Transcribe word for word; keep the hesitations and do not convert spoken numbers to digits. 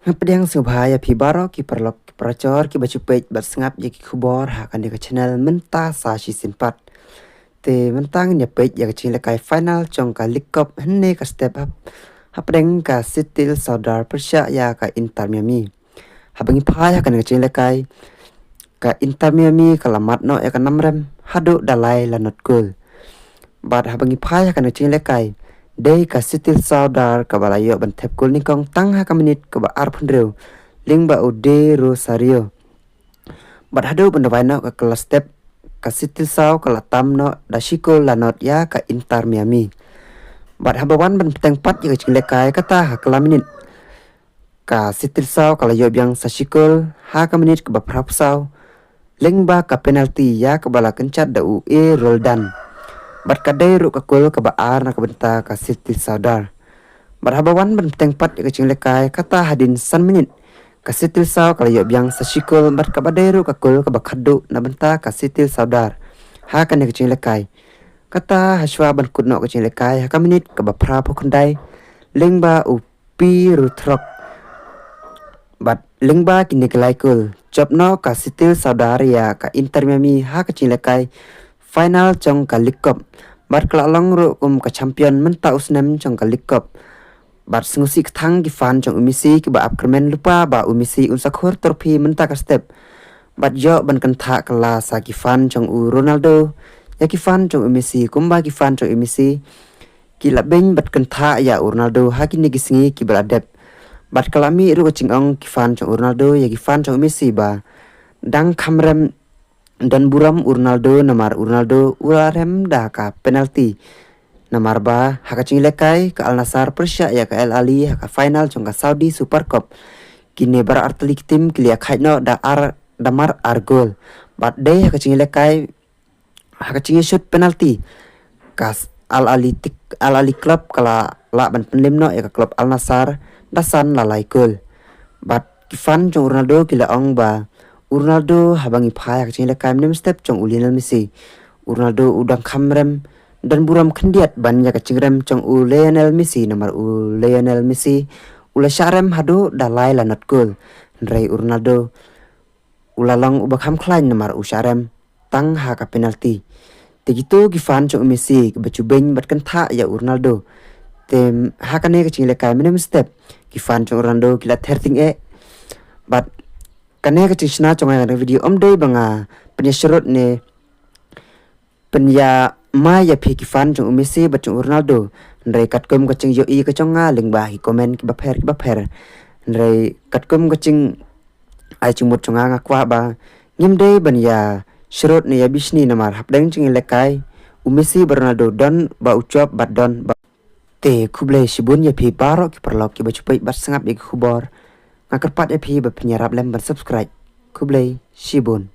Nga pdiang sngewbha ïa phi baroh ki paralok ki parajor kiba ju peit bad sngap ïa ki khubor ha kane ka channel mynta sa shisien pat. Te mynta ngin ïa peit ïa ka jingïalehkai final jong ka League Cup hynne ka step hap hapdeng ka Seattle Sounders pyrshah ïa ka Inter Miami. Haba ngi phai ha kane ka jingïalehkai, ka Inter Miami ka la mad noh ïa ka namrem haduh da lai la not gol. Bad haba ngi phai ha kane ka jingïalehkai, dei ka Seattle Sounders kaba la ïoh ban thep gol nyngkong tang ha ka minit kaba arphew hynriew lyngba u De Rosario. Bad haduh ban da wai noh ka kylla step, ka Seattle Sounders ka la tam noh da shi gol la not ïa ka Inter Miami. Bad haba wan ban bteng pat ïa ka jingïalehkai kata ha kylla minit, ka Seattle Sounders ka la ïoh biang sa shi gol ha ka minit kaba phraphew saw lyngba ka penalty ïa kaba la kynchat da u A Roldan. Bad ka dei ruh ka gol kaba ar na ka bynta ka Seattle Sounders. Bad haba wan ban bteng pat ïa ka jingïalehkai kata hadien san minit, ka Seattle Sounders ka la ïoh biang sa shi gol bad kaba dei ruh ka gol kaba khatduh na bynta ka Seattle Sounders ha kane ka jingïalehkai. Kata hashwa ban kut noh ka jingïalehkai ha ka minit kaba phraphew khyndai lyngba u Pi Rutrok. Bad lyngba kine ki lai gol, jop noh ka Seattle Sounders ïa ka Inter Miami ha ka jingïalehkai final jong ka League Cup. Bad ka la long ruh kum ka champion mynta u snem jong ka League Cup. Bad sngewsih kthang ki fan jong u Messi kiba ap kyrmen lypa ba u Messi un sa khur trophy mynta ka step. Bad ïoh ban kynthah kylla sa ki fan jong u Ronaldo ïa ki fan jong u Messi, kumba ki fan jong u Messi ki la beiñ bad kynthah ïa u Ronaldo ha kine ki sngi kiba la dep. Bad ka la mih ruh ka jingong ki fan jong u Ronaldo ïa ki fan jong u Messi ba dang kham rem don burom u Ronaldo namar u Ronaldo u la rem da ka penalty. Namar ba ha ka jingïalehkai ka Al Nassr pyrshah ïa ka Al Ahly ha ka final jong ka Saudi Super Cup. Kine baroh artylli ki team ki la ïakhaid noh da ar, da mar ar gol. Bad dei ha ka jingïalehkai, ha ka jingïashut penalty, ka s-, Al Ahly tik, Al Ahly club ka la lah ban pynlem noh ïa ka club Al Nassr da san la lai gol. Bad ki fan jong u Ronaldo ki la ong ba u Ronaldo, haba ngi phai ha ka jingïalehkai mynne mynstep jong u Lionel Messi, u Ronaldo u dang kham rem don burom khyndiat ban ïa ka jingrem jong u Lionel Messi namar u Lionel Messi u la shah rem haduh da lai la not gol. Hynrei u Ronaldo u la long uba kham khlaiñ namar u shah rem tang ha ka penalty. Te kito ki fan jong u Messi kiba ju beiñ bad kynthah ïa u Ronaldo. Te ha kane ka jingïalehkai mynne mynstep ki fan jong u Ronaldo ki la ther tyngeh. Bad kane ka jingshna jong nga ïa kane ka video ym dei ba nga pynïasyrut ne pynïamai ïa phi ki fan jong u Messi bad jong u Ronaldo. Hynrei katkum ka jingïohi ka jong nga lyngba ki comment kiba pher kiba pher, hynrei katkum ka jingai jingmut jong nga, nga kwah ba ngim dei ban ïasyrut ne ïabishni namar hapdeng jingïalehkai u Messi bad Ronaldo don ba u jop bad don ba. Te khublei shibun ïa phi baroh ki paralok kiba ju peit bad sngap ïa ki khubor. Nga kyrpad ïa phi ba phin ïarap lem ban subscribe. Khublei shibun.